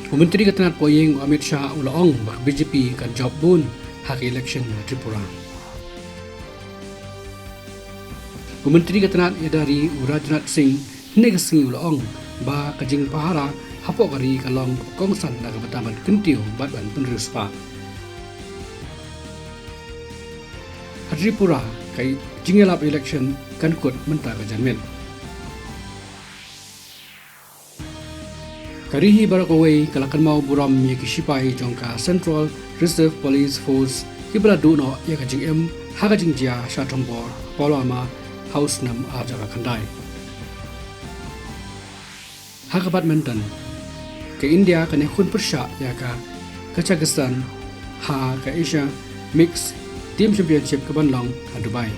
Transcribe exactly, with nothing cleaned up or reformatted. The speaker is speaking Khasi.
U Myntri ka tnad poh ïing u Amit Shah u la ong ba ka B J P kan jop bun ha ka election ha Tripura. U Myntri ka tnad ïada ri u Rajnath Singh hynne ka sngi u la ong ba ka jingpahara hapoh ka ri ka long kongsan da ka bynta ban kyntiew bad ban pynriewspah. Ha Tripura ka jingïalap election kan kut mynta ka janmiet. Ka ri hi baroh kawei ka la kynmaw burom ïa ki shipai jong ka Central Reserve Police Force kiba la duh noh ïa ka jingim ha ka jingjia sha Thombor, Pulwama ha u snem ar hajar khyndai. Ha ka badminton, ka India kan ïakhun pyrshah ïa ka Kazakhstan ha ka Asia Mixed Team Championship kaban long ha Dubai.